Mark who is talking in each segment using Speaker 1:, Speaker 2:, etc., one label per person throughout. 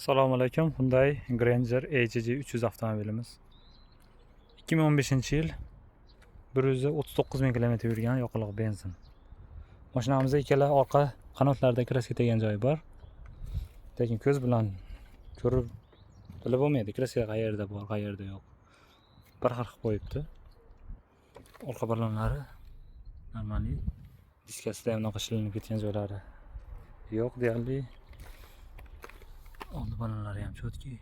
Speaker 1: Assalomu alaykum. Hyundai Grandeur ECG 300 avtomobilimiz. 2015-yil, 139 ming kilometr yurgan, yoqilg'i benzin. Mashinamizda ikkala orqa qanotlarda краска tegan joyi bor. Lekin ko'z bilan ko'rib bilib bo'lmaydi, краска qayerda bor, qayerda yo'q. Bir xil qilib qo'yibdi. Orqa balonlari нормальный. Diskasida ham unaqa shilinib ketgan joylari yo'q deyarli. Oldi balonlari ham чёткий.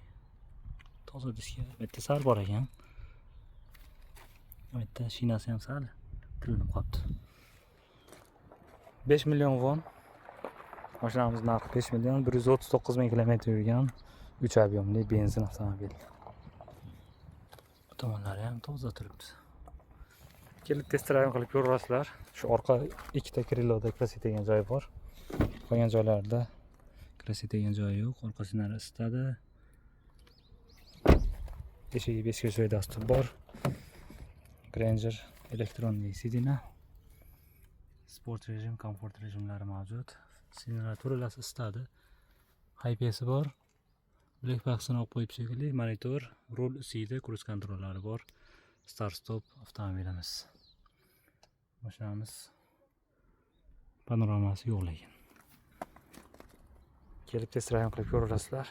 Speaker 1: Toza diska. Bu yerda sal bor ekan. Bu yerda shinasi ham sal tilinib qolibdi. 5 million won. Mashinamiz narxi 5 million, 139 ming kilometr yurgan, 3 объём li benzin avtomobil. Bu tomonlari ham toza turibdi. Kelib test drive qilib ko'rasizlar. Shu orqa ikkita крыло da краска tegan joyi bor. Qolgan joylarida краска tegan joyi yo'q. Orqa sinari isitadi. Eshigi бесключевой доступ bor. Grandeur электронный сиденье. Sport rejim, komfort rejimlari mavjud. Signallar to'ralasi isitadi. Hi-Pa'si bor. Black box'ini olib qo'yib shekilli. Monitor, rul isiydi, круиз контроль lari bor. Start stop avtomobilimiz. Mashinamiz panoramasi yo'q lekin. Kelib test drive qilib ko'rasizlar.